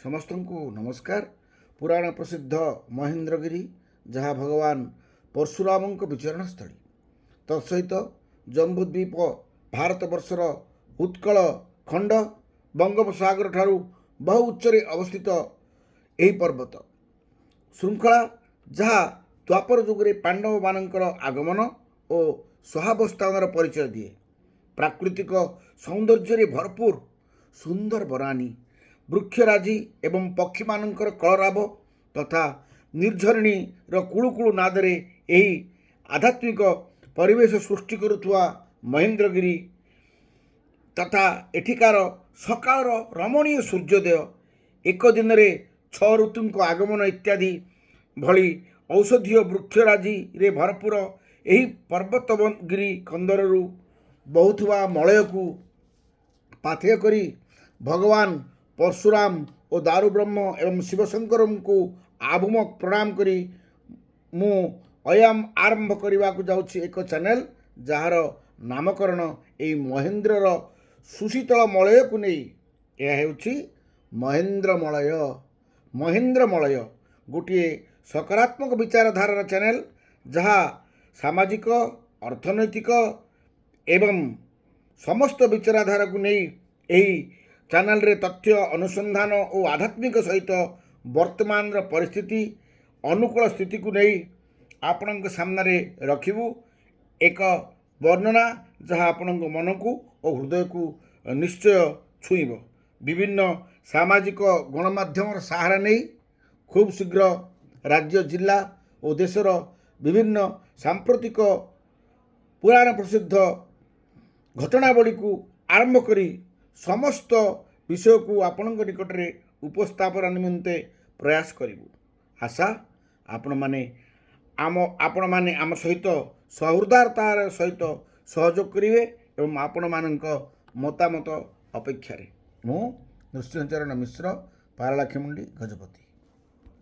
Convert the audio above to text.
ସମସ୍ତଙ୍କୁ ନମସ୍କାର। ପୁରାଣ ପ୍ରସିଦ୍ଧ ମହେନ୍ଦ୍ରଗିରି, ଯାହା ଭଗବାନ ପରଶୁରାମଙ୍କ ବିଚରଣସ୍ଥଳୀ, ତତ୍ସହିତ ଜମ୍ବୁଦ୍ୱୀପ ଭାରତବର୍ଷର ଉତ୍କଳ ଖଣ୍ଡ ବଙ୍ଗୋପସାଗର ଠାରୁ ବହୁ ଉଚ୍ଚରେ ଅବସ୍ଥିତ ଏହି ପର୍ବତ ଶୃଙ୍ଖଳା, ଯାହା ଦ୍ୱାପର ଯୁଗରେ ପାଣ୍ଡବମାନଙ୍କର ଆଗମନ ଓ ସହାବସ୍ଥାନର ପରିଚୟ ଦିଏ। ପ୍ରାକୃତିକ ସୌନ୍ଦର୍ଯ୍ୟରେ ଭରପୁର ସୁନ୍ଦର ବନାନୀ, ବୃକ୍ଷରାଜି ଏବଂ ପକ୍ଷୀମାନଙ୍କର କଳରାବ ତଥା ନିର୍ଝରିଣୀର କୁଳୁକୁଳୁ ନାଦରେ ଏହି ଆଧ୍ୟାତ୍ମିକ ପରିବେଶ ସୃଷ୍ଟି କରୁଥିବା ମହେନ୍ଦ୍ରଗିରି ତଥା ଏଠିକାର ସକାଳର ରମଣୀୟ ସୂର୍ଯ୍ୟୋଦୟ, ଏକ ଦିନରେ ଛଅ ଋତୁଙ୍କ ଆଗମନ ଇତ୍ୟାଦି ଭଳି ଔଷଧୀୟ ବୃକ୍ଷରାଜିରେ ଭରପୁର ଏହି ପର୍ବତଗିରି କନ୍ଦରରୁ ବହୁଥିବା ମଳୟକୁ ପାଥେୟ କରି ଭଗବାନ ପରଶୁରାମ ଓ ଦାରୁବ୍ରହ୍ମ ଏବଂ ଶିବଶଙ୍କରଙ୍କୁ ଆଭୂମ ପ୍ରଣାମ କରି ମୁଁ ଅୟାମ ଆରମ୍ଭ କରିବାକୁ ଯାଉଛି ଏକ ଚ୍ୟାନେଲ, ଯାହାର ନାମକରଣ ଏଇ ମହେନ୍ଦ୍ରର ସୁଶୀତଳ ମଳୟକୁ ନେଇ। ଏହା ହେଉଛି ମହେନ୍ଦ୍ର ମଳୟ। ମହେନ୍ଦ୍ର ମଳୟ ଗୋଟିଏ ସକାରାତ୍ମକ ବିଚାରଧାରାର ଚ୍ୟାନେଲ, ଯାହା ସାମାଜିକ, ଅର୍ଥନୈତିକ ଏବଂ ସମସ୍ତ ବିଚାରଧାରାକୁ ନେଇ ଏହି ଚ୍ୟାନେଲରେ ତଥ୍ୟ ଅନୁସନ୍ଧାନ ଓ ଆଧ୍ୟାତ୍ମିକ ସହିତ ବର୍ତ୍ତମାନର ପରିସ୍ଥିତି ଅନୁକୂଳ ସ୍ଥିତିକୁ ନେଇ ଆପଣଙ୍କ ସାମ୍ନାରେ ରଖିବୁ ଏକ ବର୍ଣ୍ଣନା, ଯାହା ଆପଣଙ୍କ ମନକୁ ଓ ହୃଦୟକୁ ନିଶ୍ଚୟ ଛୁଇଁବ। ବିଭିନ୍ନ ସାମାଜିକ ଗଣମାଧ୍ୟମର ସାହାରା ନେଇ ଖୁବ୍ ଶୀଘ୍ର ରାଜ୍ୟ, ଜିଲ୍ଲା ଓ ଦେଶର ବିଭିନ୍ନ ସାମ୍ପ୍ରତିକ ପୁରାଣ ପ୍ରସିଦ୍ଧ ଘଟଣାବଳୀକୁ ଆରମ୍ଭ କରି ସମସ୍ତ ବିଷୟକୁ ଆପଣଙ୍କ ନିକଟରେ ଉପସ୍ଥାପନା ନିମନ୍ତେ ପ୍ରୟାସ କରିବୁ। ଆଶା ଆପଣମାନେ ଆମ ସହିତ ସହୃଦୟତାର ସହିତ ସହଯୋଗ କରିବେ ଏବଂ ଆପଣମାନଙ୍କ ମତାମତ ଅପେକ୍ଷାରେ ମୁଁ ନୃସିଂହଚରଣ ମିଶ୍ର, ପାରଳାଖେମୁଣ୍ଡି, ଗଜପତି।